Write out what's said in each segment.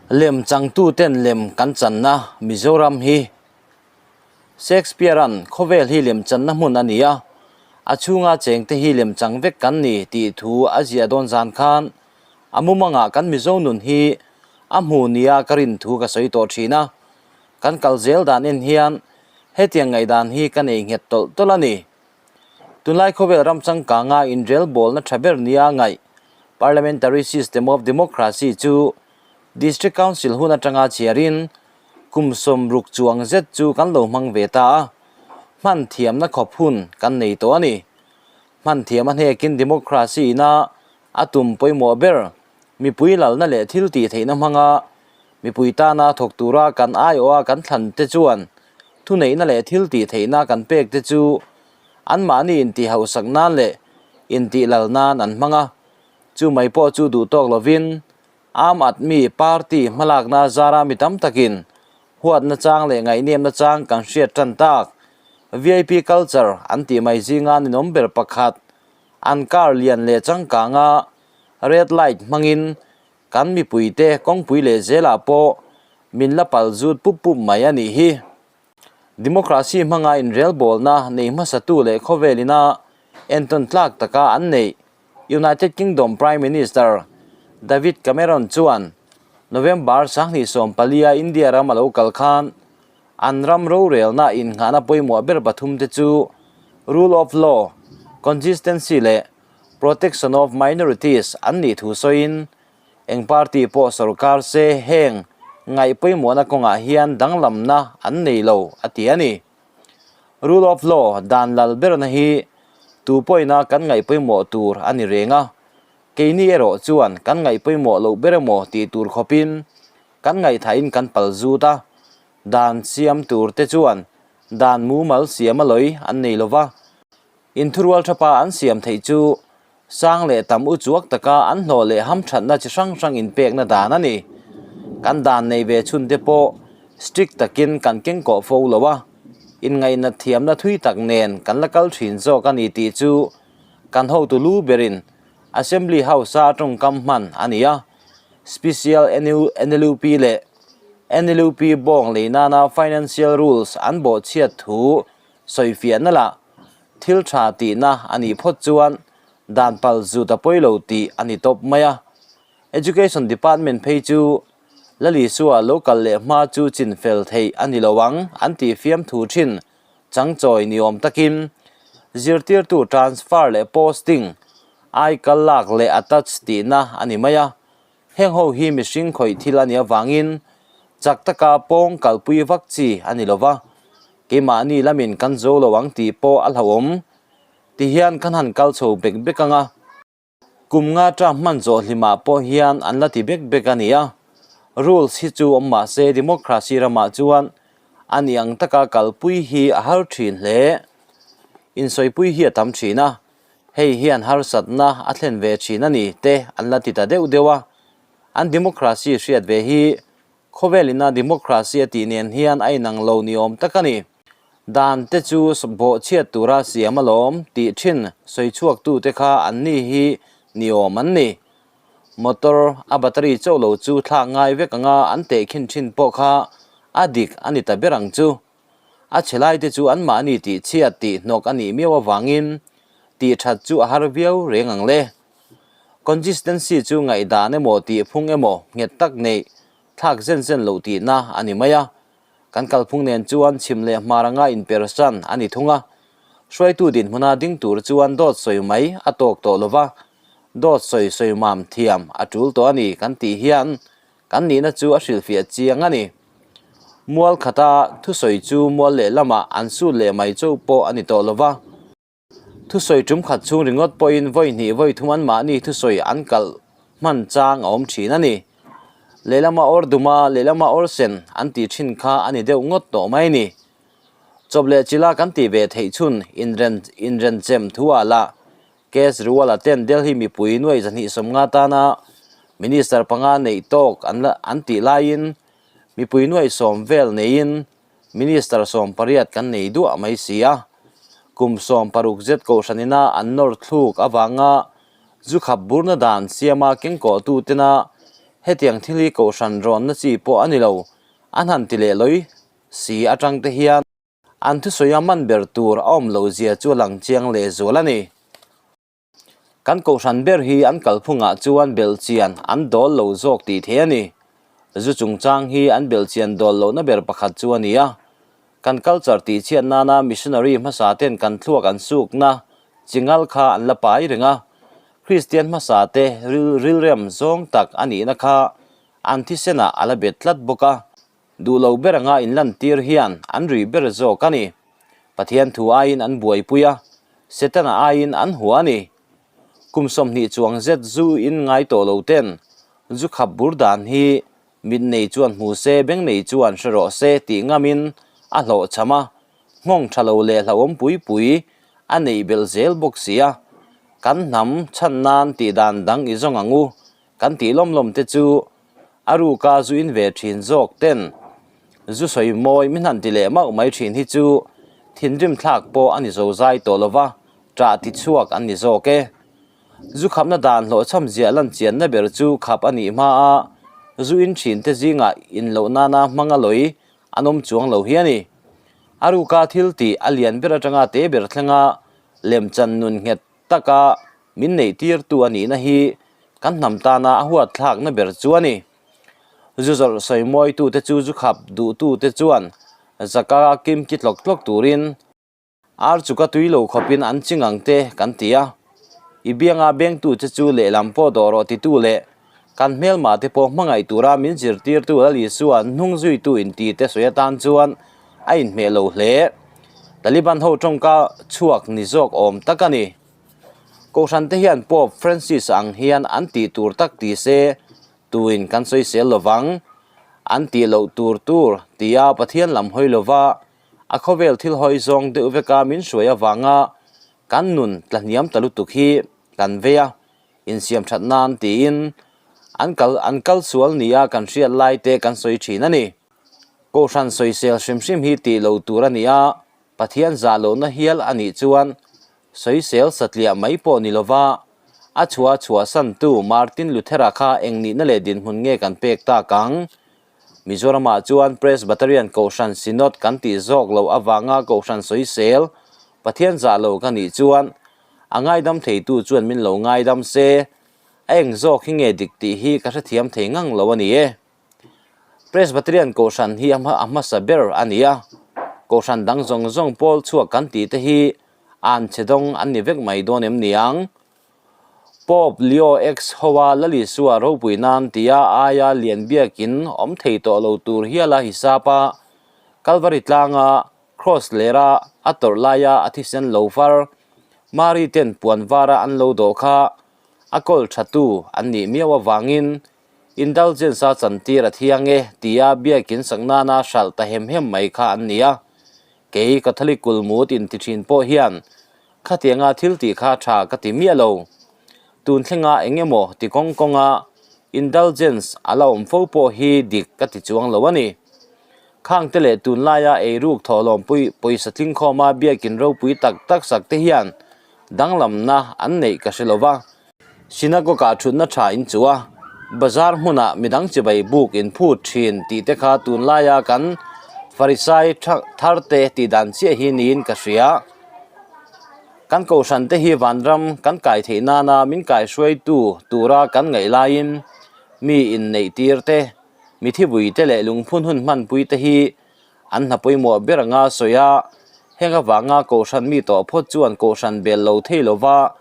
Lem changtuten lem kan channa Mizoram hi Shakespeare-a'n khawvel hi lem channa hmun a ni a, a chhunga chengte hi lem chang vek kan ni tih thu a ziah dawn zan khan a mumangah kan Mizo nun hi a hmu nia ka rin thu ka sawi tawh thin a, kan kal zel dan en hian hetiang ngaihdan hi ka nei nghet tawlh tawlh a ni. Tunlai khawvel ram changkanga inrelbawlna tha ber nia ngaih Parliamentary System of Democracy chu District Council hun atanga chhiarin kum sawmruk chuang zet chu kan lo hmang ve ta a, hman thiamna khawp hun kan nei tawh a ni. Hman thiam a hnekin Democracy ina a tum pawimawh ber mipui lalna leh thil tih theihna hmanga mipui tana thawk tura kan aiawha kan thlan te chuan thuneihna leh thil tih theihna kan pek te chu anmahni intih hausak nan leh intih lal nan an hmang a, chu mai pawh chu duh tawk lovin Aam Aadmi Party hmalakna zara mi tam takin huatna chang leh ngaihnemna chang kan hriat tan tak VIP culture an tih mai zinga ninawm ber pakhat an car lian leh changkanga red light hmangin kan mipuite kawngpui leh zelah pawh min la pal zut pup pup mai a nih hi. Democracy hmanga inrelbawlna nei hmasatu leh khawvel ina entawn tlak taka an neih United Kingdom Prime Minister David Cameron chuan November 2014-a India ram a lo kal khan an ram rorelna innghahna pawimawh ber pathum te chu Rule of Law, Consistency leh Protection of Minorities an nih thu sawiin eng party pawh sorkar se heng ngaih pawimawhna kawngah hian danglamna an nei lo a ti a ni. Rule of Law dan lal berna hi tu pawina kan ngaih pawimawh tur a ni reng a, keini erawh chuan kan ngaih pawimawh loh ber emaw tih tur khawpin kan ngaihthahin kan pal zut a, dan siam tur te chuan dan mumal siam a lawi an nei lova. Inthurual thapa an siam theih chu sang leh tam u chuak taka an hlawh leh hamthatna chi hrang hrang inpekna dan a ni. Kan dan nei ve chhun te pawh strict takin kan keng kawh fo lo a, inngaihna thiamna thui tak nen kan la kal thin zawk a ni tih chu kan hotu lu berin Assembly House-a tawngkam hman a ni a. Special NLUP leh NLUP bawng lei nana financial rules an bawhchhiat thu Sawifiahna lah thil tha tihna a nih phawt chuan dan pal zut a pawi lo tih a ni tawp mai a. Education Department phei chu Lalisua lo kal leh hma chu chin fel theih a ni lo ang an tih fiamthu thin changchawi ni awm takin zirtirtu transfer leh posting ai kal lak leh attach tihna a ni mai a. Heng ho hi mihring khawih thil a nih avangin chak taka pawng kalpui vak chi a ni lova, keimahni lamin kan zo lo ang tih pawh a hlauhawm. Tihian kan han kal chho bek bek ang a, kum nga term hman zawh hlimah pawh hian an la ti bek bek a ni a. Rules hi chu awm mah se democracy ramah chuan a ni ang taka kalpui hi a har thin hle. Insawipui hi a tam thin a, Hei hian harsatna a thlen ve thin a ni te an la ti ta deuh deuh a, an democracy hriat ve hi khawvel ina democracy a tih nen hian a inang lo ni awm tak a ni. Dan te chu bawhchhiat tura siam alawm tih thin sawi chhuak tu te kha an ni hi ni awm an ni. Motor a battery chauh lo chu thlak ngai vek anga an tehkhin thin pawh kha a dik a ni ta ber ang chu. A chhe lai te chu anmahni tih chhiat tih hnawk a nih miau avangin tih that chu a har viau reng ang le. Consistency chu ngaihdan emaw tih phung emaw nghet tak neih thlak zen zen loh tihna a ni mai a. Kan kalphung nen chuan chhim leh hmar anga inpersan a ni thung a. Hruaitu dinhmuna ding tur chuan dawt sawi mai a tawk tawh lova, dawt sawi sawi mam thiam a tul tawh a ni kan tih hian Kan nihna chu a hrilhfiah chiang a ni. Mual khata thusawi chu mual lehlamah an sut leh mai chauh pawh a ni tawh lo va. Thusawi tum khat chhung ringawt pawhin vawi hnih vawi thum anmahni thusawi an kalh hman chang a awm thin a ni. Lehlama awr duma lehlama awr sen an tih thin kha a ni deuh ngawt tawh mai a ni. Chawp leh chila kan tih ve theih chhun inren inrenchem thu ah lah Kejriwal-a ten Delhi mipui nuai 250 tana Minister panga neih tawk an la an tih laiin mipui nuai sawm vel neiin Minister 18 kan nei duah mai si a. Kum 16 zet kohhranina an nawr thluk avanga zu khap burna dan siama kengkawhtu tena Hetiang thil hi kohhran rawnna chi pawh a ni lo, an han ti leh lawi si atang te hian an thusawi a man ber tur a awm lo zia chu a lang chiang leh zual a ni. Kan kohhran ber hi an kalphungah chuan belhchian an dawl lo zawk tih theih a ni. Zu chungchang hi an belhchian dawl lohna ber pakhat chu a ni a. Kan culture tihchhiat nana missionary hmasa ten kan thluak an sukna chingal kha an la pai reng a. Kristian hmasa te rilrem zawng tak a nihna kha an thisenah a la bet tlat bawk a. Duh lo ber anga inlantir hian an rui ber zawk a ni. Pathian thu aiin an buaipui a, Setana aiin an hua a ni. Kum 20 chuang zet zu in ngai tawh lo ten zu khap bur dan hi mit nei chuan hmu se, beng nei chuan hre rawh se tih ngamin a hlawhchham a, nghawng tha lo leh hlauhawm pui pui a neih belh zel bawk si a. Kan hnam chhan nan tih dan dang i zawng ang u Kan tih lawm lawm te chu a ruka zu in ve thin zawk ten zu sawi mawi min han ti leh mauh mai thin hi chu thinrim thlak pawh a ni zo zai tawh lova ṭah ti chhuak an ni zawk e. Zu khapna dan hlawhchham ziah lan chianna ber chu khap a nih hma a, zu in thin te zingah in loh nana hmang a lawi an awm chuang lo hi a ni. A ruka thil tih a lian ber atanga te ber thlenga lemchan nun nghet taka min neihtirtu a nihna hi kan hnam tana a huatthlakna ber chu a ni. Zu zawrh sawi mawitute chu zu khap duhtute chuan zaka kimki tlawk tlawk turin ar chuka tui lo khawpin an ching ang te kan ti a. I bianga bengtute chu lehlam pawh dawh rawh titu leh kan hmelmah te pawh hmangaih tura min zirtirtu Lal Isua hnung zuitu inti te sawi atan chuan a inhmeh lo hle. Taliban ho tawngka chhuak ni zawk awm tak a ni. Kohhran te hian Pope Francis ang hian an tih tur tak ti se tuin kan sawisel lovang. An tih loh tur tur tia Pathian lam hawi lova a khawvel thil hawi zawng deuh veka min hruai avanga kan nun tlahniam ta lutuk hi kan vei a, insiam that nan tiin an kal an kal sual nia kan hriat lai te kan sawi thin a ni. Kohhran sawisel hrim hrim hi tih lo tur a ni a, Pathian zah lohna hial a nih chuan sawisel satliah mai pawh ni lova a chhuah chhuahsantu Martin Luthera kha eng nihna leh dinhmun nge kan pek tak ang? Mizoramah chuan Presbyterian Kohhran Synod kan tih zawk loh avanga Kohhran sawisel Pathian zah lo ka nih chuan a ngaidam theitu chuan min lo ngaidam se, a eng zawk hi nge dik tih hi ka hrethiam thei ngang lo a ni e. Presbyterian Kohhran hi a hmasa ber a ni a, Kohhran dang zawng zawng pawl chhuak kan tih te hi an che dawng an ni vek mai dawn em niang? Pope Leo X hoa Lalisua ropui nan tia aia lian biakin awm thei tawh lo tur hiala hisap a, Kalvari tlanga Cross lera a tawrh laia a thisen lo far, Mari ten puan vara an lo dawh kha a kawl thatu an nih miau avangin Indulgence a chantir a thiang e tia biakin sak nana hralh ta hem hem mai kha an ni a. Kei Catholic kulmut inti thin pawh hian khatianga thil tih kha tha ka ti miah lo. Tun thlenga eng emaw ti kawng kawnga indulgence a la awm fo pawh hi dik ka ti chuang lo a ni. Khangte leh tunlaia eiruk thawhlawmpui pawisa tlingkhawma biakin ropui tak tak sak te hian danglamna an neih ka hre lo va. Synagogue-ah thutna tha in chu a, bazar hmunah midang chibai buk in phut thin tih te kha tunlaia kan Farisai thar te tih dan chiah hi niin ka hria. Kan kohhran te hi vanram kan kai theih nana min kaihruaitu tura kan ngaih laiin mi inneih tir te, mi thibui te leh lungphun hun hmanpui te hi An hna pawimawh ber anga sawi a, heng avanga Kohhran mi tawh phawt chuan Kohhran bel lo thei lova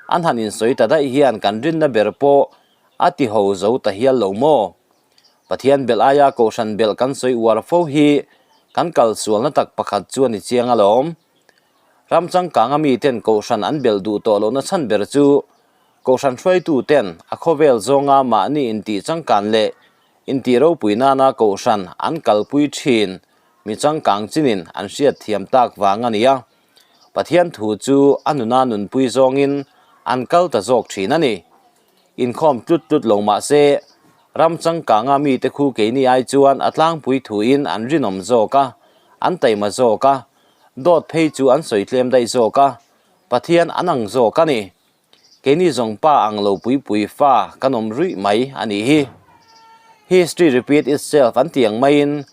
an han insawi ta daih hian kan rinna ber pawh a ti ho zo ta hial lo maw? Pathian belh aia Kohhran belh kan sawi uar fo hi kan kal sualna tak pakhat chu a ni chiang alawm. Ram changkanga miten Kohhran an belh duh tawh lohna chhan ber chu Kohhran hruaituten a khawvel zawnga mahni intih changkan leh Intih ropui nana kohhran an kalpui thin mi changkang chinin an hriat thiam tak vang a ni a, Pathian thu chu a nuna nunpui zawngin an kal ta zawk thin a ni. Inkhawm tlut tlut lo mah se, ram changkanga mite khu keini ai chuan a tlangpui thuin an rinawm zawk a, an taima zawk a, dawt phei chu an sawi tlem daih zawk a, Pathian an ang zawk a ni. Keini zawng pa ang lo pui pui fa kan awm ruih mai a nih hi. History repeat itself an tih ang maiin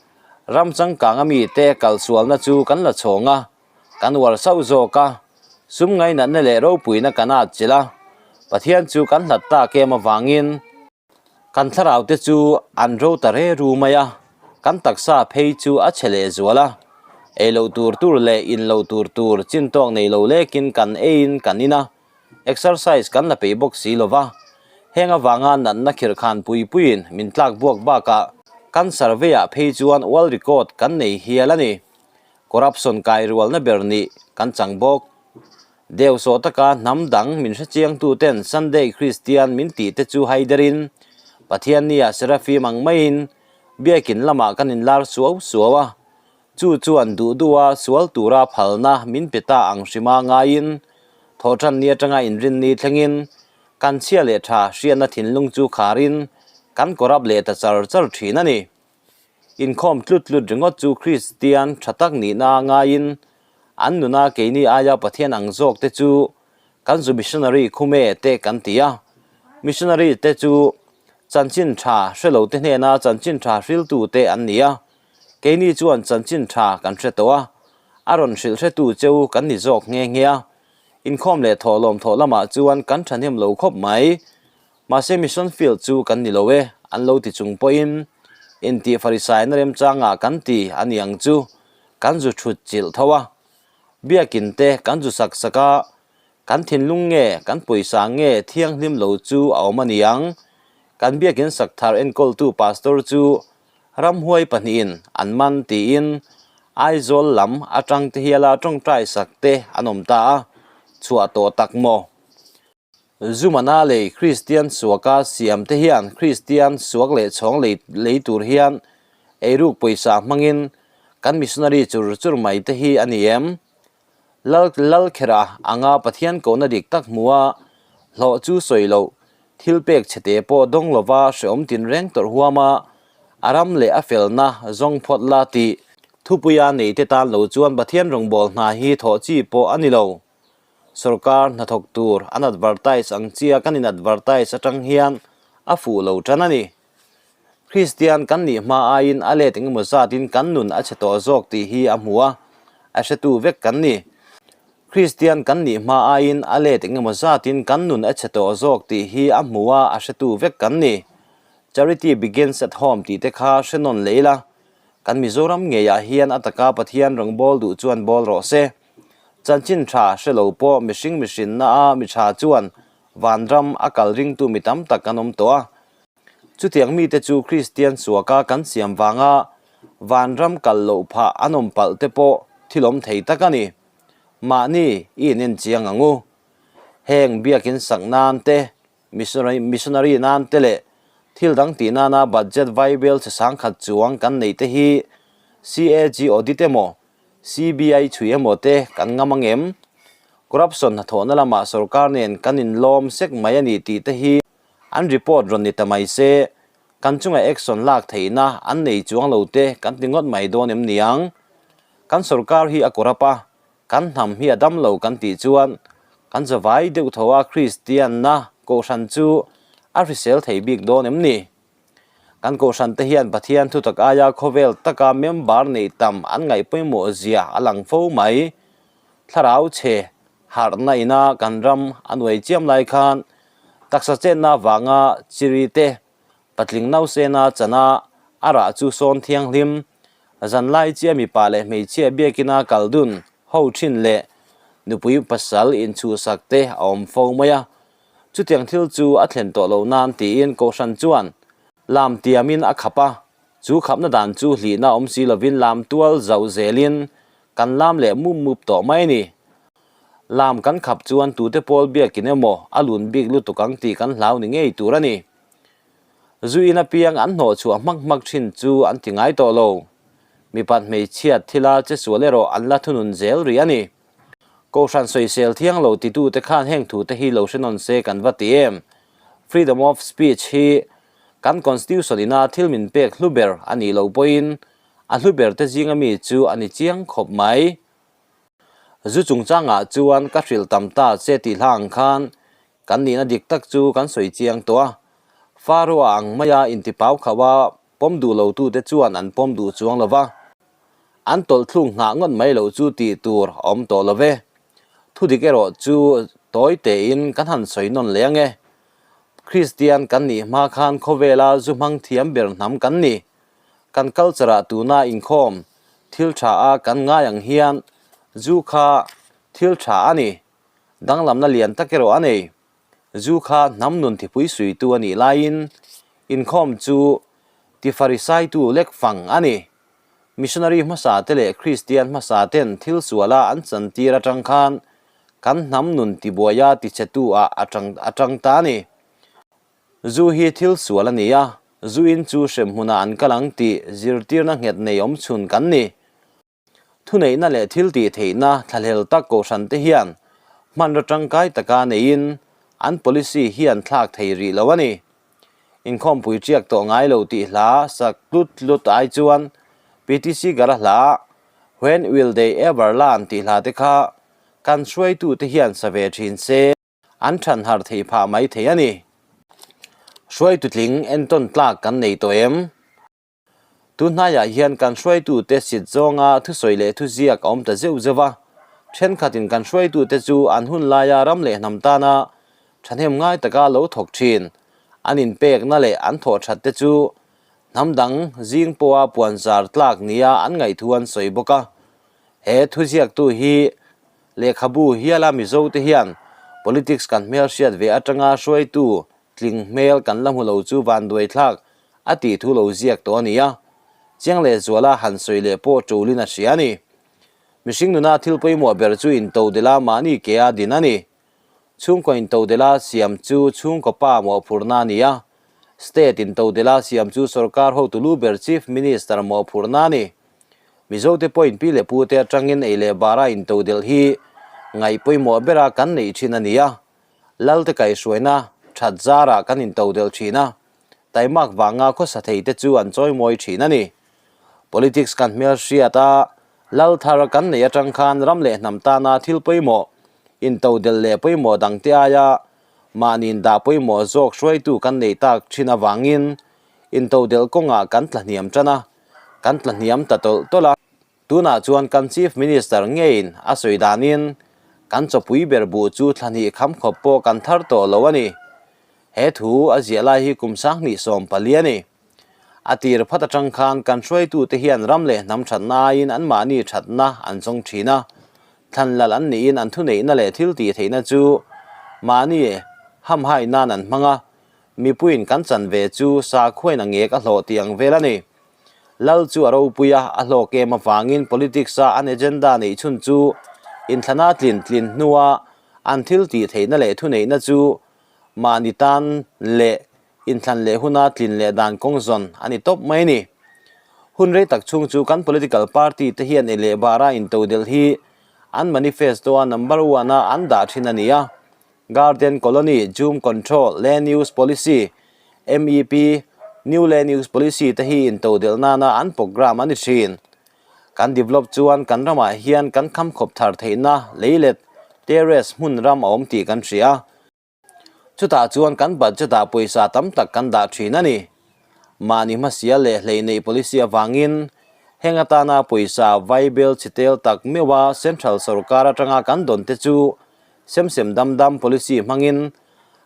ram changkang a mite kalsualna chu kan la chhawng a, kan uar sauh zawk a, sum ngainatna leh ropuina kan at chilh a, Pathian chu kan hlat tak em avangin kan thlarau te chu an ro ta re ru mai a, kan taksa phei chu a chhe leh zual a, ei loh tur tur leh in loh tur tur chin tawk nei lo lekin kan eiin kan in a. Exercise kan la peih bawk si lova, heng avanga natna khirhkhan pui puiin min tlak buak bakah cancer veiah phei chuan world record kan nei hial a ni. Corruption kai rualna ber nih kan chang bawk. Deuhsawh taka hnam dang min hrechiangtu ten Sunday Christian min tih te chu haiderin Pathiannia Seraphim ang maiin biakin lamah kan inlar suau suau a, Chu chuan duh duha sual tura phalna min pe ta ang hrima ngaiin, thawhṭanni aṭanga inrinni thlengin kan chhia leh ṭha hriatna thinlung chu kharin kan kawrap leh ta char char ṭhin a ni. Inkhawm tlut tlut ringawt chu Kristian ṭha tak nihna ngaiin an nuna keini aia Pathian ang zawk te chu kan zu missionary khume te kan ti a. Missionary te chu chanchin ṭha hre lo te hnena chanchin ṭha hriltu te an ni a. Keini chuan chanchin tha kan hre tawh a, a rawn hrilh hretu cheu kan ni zawk nghe nghe a. Inkhawm leh thawhlawm thawh lamah chuan kan thahnem lo khawp mai. Mahse mission field chu kan ni lo e, an lo ti chung pawhin intih farisaina remchangah kan ti a ni ang chu, kan zu thut chilh tho a. Biakin te kan zu sak sak a, kan thinlung nge kan pawisa nge thianghlim lo chu a awm a ni ang. Kan biakin sak thar enkawltu pastor chu Ramhuai pahnihin an man tiin Aizawl lam atang te hiala tawngtai sak te an awm ta a, chhuah tawh tak maw? Zumana lei Kristian suaka siam te hian Kristian suak leh chhawng lei lei tur hian eiruk pawisa hmangin kan missionary chur chur mai te hi a ni em? Lal Lalkhera anga Pathian kohna dik tak hmu a, hlawh chu sawi loh, thil pek chhe te pawh dawng lova hreawm tinreng tawrh huam a, a ram leh a felna zawng phawt la tih thupuia nei te tan lo chuan Pathian rawngbâwl hna hi thawh chi pawh a ni lo. Sorkar hnathawk tur an advertise ang chia kan in advertise atang hian a fuh lo tan a ni. Kristian kan nih hma aiin a let engemaw zatin kan nun a chhe tawh zawk tih hi a hmu a, a hretu vek kan ni. Kristian kan nih hma aiin a let engemaw zatin kan nun a chhe tawh zawk tih hi a hmu a, a hretu vek kan ni. Charity begins at home tih te kha hre nawn leh ila, kan Mizoram ngeiah hian a taka Pathian rawngbâwl duh chuan bâwl rawh se. Chanchin tha hre lo pawh mihring mihrinna a mi tha chuan vanram a kal ringtu mi tam tak an awm tawh a. Chutiang mite chu Kristian suaka kan siam vanga vanram kal loh phah an awm palh te pawh thilawm thei tak a ni. Mahni i inen chiang ang u. Heng biakin sak nan te, missionary nan te leh thil dang tih nana budget vaibel che sangkhat chuang kan neih te hi CAG audit emaw CBI chhui emaw te kan ngam ang em? Corruption hnathawhna lamah sorkar nen kan inlawm sek mai a ni tih te hi An report rawn ni ta mai se, kan chunga action lak theihna an nei chuang lo te kan ti ngawt mai dawn em niang? Kan sorkar hi a corrupt a, kan hnam hi a dam lo kan tih chuan kan zavai deuh tho a Kristianna kohhran chu a hrisel thei bik dawn em ni? Kan kohhran te hian Pathian thutak aia khawvel taka member neih tam an ngaih pawimawh zia a lang fo mai. Thlarau chhe harhna ina kan ram a nuai chiam lai khan taksa chenna vanga chiri te patling nausena chana a rah chu sawn thianghlim zanlai chia mipa leh hmeichhia biakina kal dun ho thin leh nupui pasal inchhuhsak te a awm fo mai a. Chutiang thil chu a thlen tawh loh nan tiin Kohhran chuan lam tiamin a khap a, chu khapna dan chu hlihna awm si lovin lam tual zauh zelin kan lam leh mup mup tawh mai a ni. Lam kan khap chuan tute pawl biakin emaw a lun bik lutuk ang tih kan hlau ni ngei tur a ni. Zu in apiang an hnawh chhuah hmak hmak thin chu an ti ngai tawh lo. Mipat hmeichhiat thila che sual erawh an la thunun zel rih a ni. Kohhran sawisel thiang lo titute khan heng thute hi lo hre nawn se kan va ti em? Freedom of speech hi kan constitution ina thil min pek hlu ber a nih loh pawhin a hlu ber te zinga mi chu a ni chiang khawp mai. Zu chungchangah chuan ka hrilh tam ta che tih hla ang khan kan nihna dik tak chu kan sawi chiang tawh a. Faroa ang maia intipau khauh a pawm duh lotute chuan an pawm duh chuang lo va, an tawlhthluk nghah ngawt mai loh chu tih tur a awm tawh lo ve. Thudik erawh chu tawi tein kan han sawi nawn leh ang e. Kristian kan nih hma khan khawvela zu hmang thiam ber hnam kan ni. Kan culture ah tuna inkhawm thil tha a kan ngai ang hian zu kha thil tha a ni. Danglamna lian tak erawh a nei. Zu kha hnam nun thipui suitu a nih laiin inkhawm chu tifarisaitu lek fang a ni. Missionary hmasa te leh Kristian hmasa ten thil suala an chantir atang khan kan hnam nun tibuaia tichhetu ah a tang ta a ni. Zu hi thil sual a ni a, zuin chu hremhmunah an kal ang tih zirtirna nghet nei awm chhun kan ni. Thuneihna leh thil tih theihna thlahlel tak kohhran te hian hmanraw tangkai taka neiin an policy hian thlak thei rih lo a ni. Inkhawmpui ṭiak tawh ngai lo tih hla sak tlut tlut ai chuan PTC Gara hla When Will They Ever Learn tih hla te kha kan hruaitute hian sa ve ṭhin se an ṭhan harh theih phah mai thei a ni. Hruaitu tling entawn tlak kan nei tawh em? Tunhnaiah hian kan hruaitute sit zawnga thusawi leh thuziak a awm ta zeuh zeuh a, thenkhatin kan hruaitute chu an hun laia ram leh hnam tana thahnem ngai taka lo thawk thin, an inpekna leh an thawh that te chu hnam dang zing pawha puanzar tlak nia an ngaihthu an sawi bawk a. He thuziaktu hi lehkhabu hiala Mizote hian politics kan hmelhriat ve atanga hruaitu tling hmel kan la hmu lo chu vanduaithlak a tih thu lo ziak tawh a ni a, chiang leh zuala han sawi leh pawh ṭulin a hria a ni. Mihring nuna thil pawimawh ber chu intodela mahni kea din a ni. Chhungkaw intodela siam chu chhungkaw pa mawhphurhna a ni a, state intodela siam chu sorkar hotu lu ber Chief Minister mawhphurhna a ni. Mizote pawhin pi leh pute atangin ei leh bara intodelh hi ngaih pawimawh bera kan neih ṭhin a ni a, Lalte kaihhruaina that zarah kan intodelh ṭhin a, Taimak vanga khawsa thei te chu an chawimawi thin a ni. Politics kan hmelhriat a, lal thar kan neih atang khan ram leh hnam tana thil pawimawh, intodelh leh pawimawh dangte aia mahniin dah pawimawh zawk hruaitu kan nei tak thin avangin intodelh kawngah kan tlahniam tan a, kan tlahniam ta tawlh tawlh a. Tunah chuan kan Chief Minister ngeiin a sawi danin kan chawpui ber buh chu thlahnih kham khawp pawh kan thar tawh lo a ni. He thu a ziah lai hi kum 2014 a ni. A tir phat atang khan kan hruaitute hian ram leh hnam thatna aiin anmahni thatna an chawng thin a, thlanlal an nihin an thuneihna leh thil tih theihna chu mahni hamhai nan an hmang a, mipuiin kan chan ve chu sakhuain a ngek a hlawh tih ang vel a ni. Lal chu a ropui a, a hlawk em avangin politics-a an agenda neih chhun chu inthlana tlin tlin hnua an thil tih theihna leh thuneihna chu mahni tan leh inthlan leh huna tlin leh dan kawng zawn a ni tawp mai a ni. Hun rei tak chhung chu kan political party te hian ei leh bara intodelh hi an manifesto-a number one-a an dah thin a ni a, Garden Colony, Jhum Control, Land Use Policy, MEP, New Land Use Policy te hi intodelh nana an programme a ni thin. Kan develop chuan kan ramah hian kan khamkhawp thar theihna leilet, terrace, hmun ram a awm tih kan hria. Chutah chuan kan budget-ah pawisa tam tak kan dah thin a ni. Mahni hmasial leh hleineih policy avangin heng atana pawisa vaibel chhitel tak meuha central sorkar atanga kan dawn te chu Sem sem dam dam policy hmangin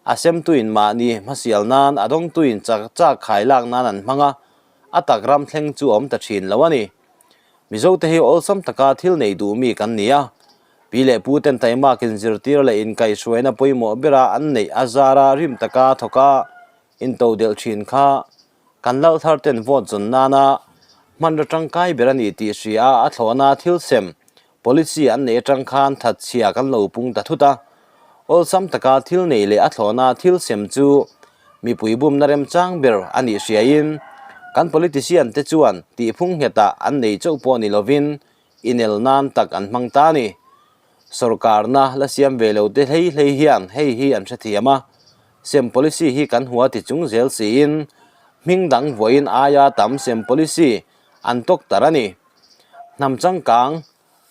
a semtuin mahni hmasial nan a dawngtuin chak chak khai lak nan an hmang a, a tak ram thleng chu a awm ta thin lo a ni. Mizote hi awlsam taka thil nei duh mi kan ni a, pi leh pu ten taimakin zirtir leh inkaihhruaina pawimawh bera an neih a zara rim taka thawka intodelh thin kha kan lal thar ten vote zawn nana hmanraw tangkai ber a ni tih hria a thlawhna thil sem Policy an neih atang khan thatchhia kan lo pung ta thut a, awlsam taka thil neih leh a thlawhna thil sem chu mipui bumna remchang ber a nih hriain kan politician te chuan tihphung nghetah an nei chauh pawh ni lovin inel nan tak an hmang ta a ni. Sorkarna la siam ve lo te hlei hlei hian hei hi an hrethiam a, sem policy hi kan hua ti chung zel siin hming dang vawiin aia tam sem policy an tawk tar a ni. Hnam changkang,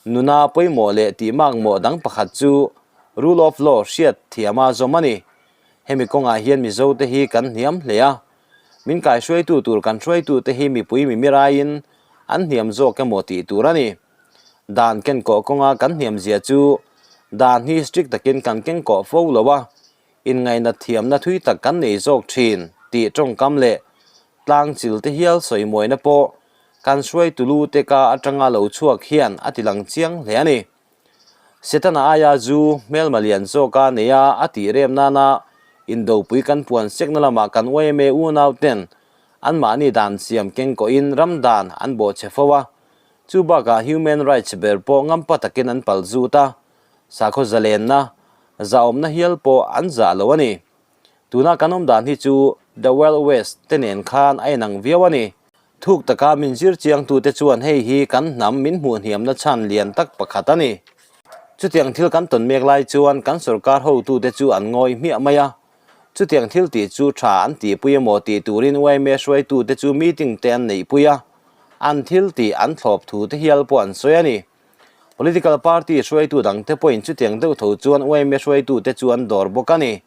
nuna pawimawh leh tihmakmawh dang pakhat chu rule of law hriat thiama zawm a ni. Hemi kawngah hian Mizote hi kan hniam hle a, min kaihruaitu tur kan hruaitute hi mipui mimir aiin an hniam zawk emaw tih tur a ni. Dan kenkawh kawnga kan hniamzia chu dan hi strict takin kan kengkawh fo lo a, inngainat thiamna thui tak kan nei zawk thin tih tawngkam leh tlang chil te hial sawimuaina pawh kan hruaitu lu te ka atanga lo chhuak hian a tilang chiang hle a ni. Setana aia zu hmelma lian zawka neia a tih rem nana indopui kan puan sekna lamah kan yma unau ten anmahni dan siam kengkawhin ram dan an bawhchhe fo a, chu bakah human rights ber pawh ngampa takin an pal zut a, sakhaw zalenna, zahawmna hial pawh an zah lo a ni. Tuna kan awm dan hi chu The Wild West te nen khan a inang viau a ni. Thuk taka min zir chiangtute chuan hei hi kan hnam min hmuh hniamna chhan lian tak pakhat a ni. Chutiang thil kan tawn mek lai chuan kan sorkar hotute chu an ngawi hmiah mai a. Chutiang thil tih chu tha an tihpui emaw tih turin yma hruaitute chu meeting te an neihpui a, an thil tih an thlawp thu te hial pawh an sawi a ni. Political party hruaitu dangte pawhin chutiang deuh tho chuan yma hruaitute chu an dawr bawk a ni.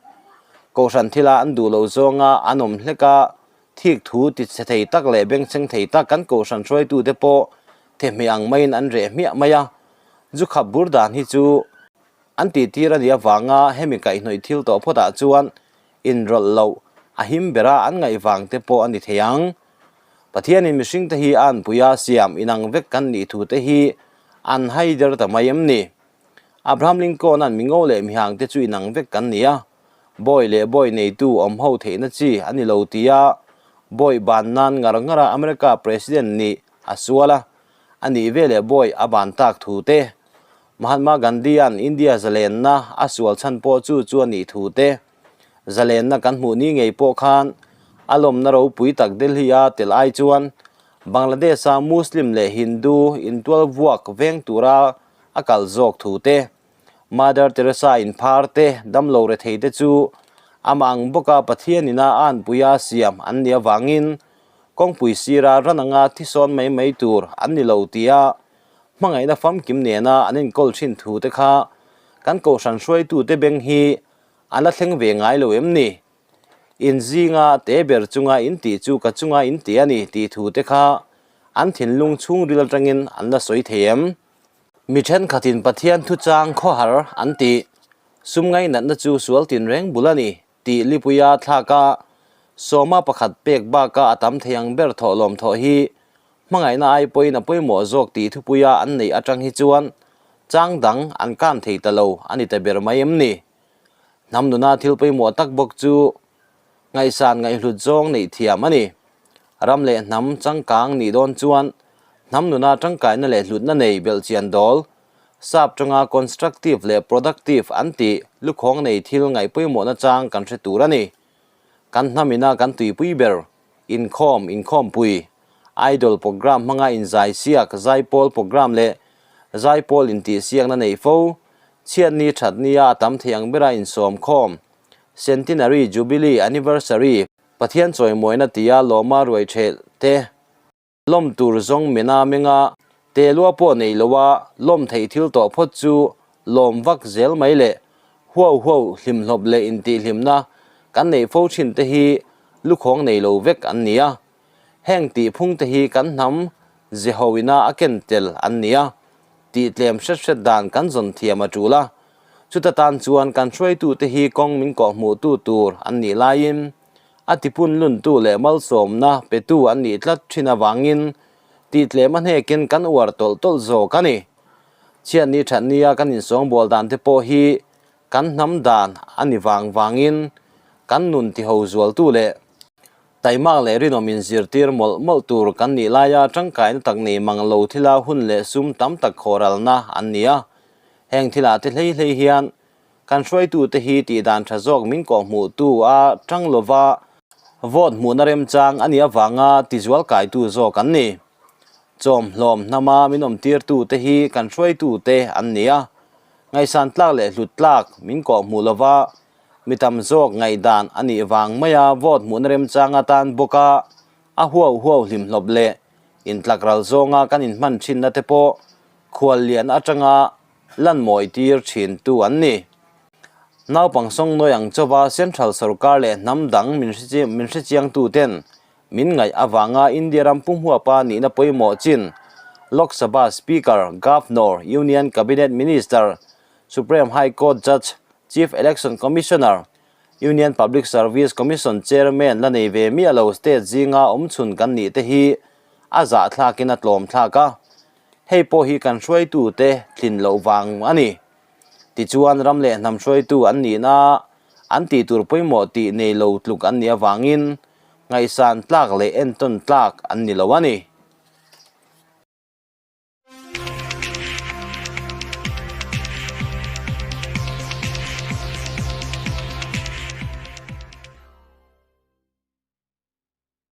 Kohhran thila an duh loh zawnga an awm hlek a, thik thu ti chhe thei tak leh bengchheng thei tak kan kohhran hruaitute pawh thehmeh ang maiin an reh hmiah mai a. Zu khap bur dan hi chu an tihtir a nih avanga hemi kaihhnawih thil tawh phawtah chuan inrawlh loh a him bera an ngaih vang te pawh a ni thei ang. Pathianin mihringte hi a anpuia siam inang vek kan nih thute hi an hai der ta mai em ni? Abraham Lincoln-a'n mingo leh mihangte chu inang vek kan ni a, bawi leh bawi neitu awm ho theihna chi a ni lo tia bawi ban nan ngar ngara America President nih a sual a, a nih veleh bawi a ban tak thu te, Mahatma Gandhi-a'n India zalenna a sual chhan pawh chu chu a nih thu te, Zalenna kan hmuh ni ngei pawh khan a lawmna ropui tak Delhi-a tel ai chuan Bangladesh-a Muslim leh Hindu intual vuak veng tura a kal zawk thu te, Mother Teresa inphar te, damlo rethei te chu amah ang bawka Pathian ina a anpuia siam an nih avangin kawngpui sira ran anga thisawn mai mai tur an ni lo tia hmangaihna famkim nena an inkawl thin thu te kha kan kohhran hruaitute beng hi A la thleng ve ngai lo em ni? In zinga te ber chunga in tih chu ka chunga in ti a ni tih thu te kha an thinlung chhungril atangin an la sawi thei em? Mi thenkhatin Pathian thuchang khawhar an tih, sum ngainatna chu sual tinreng bul a ni tih lipuia thlaka sawma pakhat pek baka a tam thei ang ber thawhlawm thawh hi hmangaihna ai pawhin a pawimawh zawk tih thupuia an neih atang hi chuan chang dang an kan thei ta lo a ni ta ber mai em ni? Hnam nuna thil pawimawh tak bawk chu ngaihsan ngaihhlut zawng neih thiam a ni. Ram leh hnam changkang nih dawn chuan hnam nuna tangkaina leh hlutna nei belhchian dawl, sap tanga constructive leh productive an tih lukhawng nei thil ngaih pawimawhna chang kan hre tur a ni. Kan hnam ina kan tuipui ber Inkhawm, inkhawmpui, Idol programme hmanga inzaisiak, zaipawl programme leh zaipawl intihsiakna neih fo, chhiatni thatnia a tam thei ang bera insawmkhawm, Centenary, Jubilee, Anniversary, Pathian chawimawina tia lawma ruai ṭhelh te, lawm tur zawng mena menga telua pawh nei loa lawm theih thil tawh phawt chu lawm vak zel mai leh huau huau hlimhlawp leh intihhlimna kan neih fo thin te hi lukhawng nei lo vek an ni a. Heng tihphung te hi kan hnam zehoina a ken tel an ni a, tihtlem hret hret dan kan zawn thiam a tul a. Chuta tan chuan kan hruaitute hi kawng min kawhhmuhtu tur an nih laiin a tipun luntu leh malsawmna petu an nih tlat thin avangin tihtlem a hnekin kan uar tawlh tawlh zawk a ni. Chhiatni thatnia kan insawngbawl dan te pawh hi kan hnam dan a ni vang vangin kan nun tiho zualtu leh taimak leh rinawm inzirtir mawlh mawlh tur kan nih laia tangkaina tak nei mang lo thila hun leh sum tam tak khawralna an ni a. Heng thilah te hlei hlei hian kan hruaitute hi tihdan tha zawk min kawhhmuhtu a tang lova vote hmuhna remchang a nih avanga tizual kaitu zawk an ni. Chawmhlawm hnama min awmtirtute hi kan hruaitute an ni a, ngaihsan tlak leh hlut tlak min kawhhmuh lova mi tam zawk ngaihdan a nih vang maia vote hmuhna remchang atan bawka a huau huau hlimhlawp leh intlakral zawnga kan inhman thinna te pawh khuallian atanga lan mawi tir thintu an ni. Naupang sawngnawi ang chauva Central sorkar leh hnam dang min min hrechiangtuten min ngaih avanga India ram pumhuapa nihna pawimawh chin Lok Sabha Speaker, Governor, Union Cabinet Minister, Supreme High Court Judge, Chief Election Commissioner, Union Public Service Commission Chairman la nei ve miah lo state zinga awmchhun kan nih te hi a zahthlakin a tlawm thlak a, hei pawh hi kan hruaitute tlin loh vang a ni. Tichuan ram leh hnam hruaitu an nihna an tih tur pawimawh tih nei lo tluk an nih avangin ngaihsan tlak leh entawn tlak an ni lo a ni.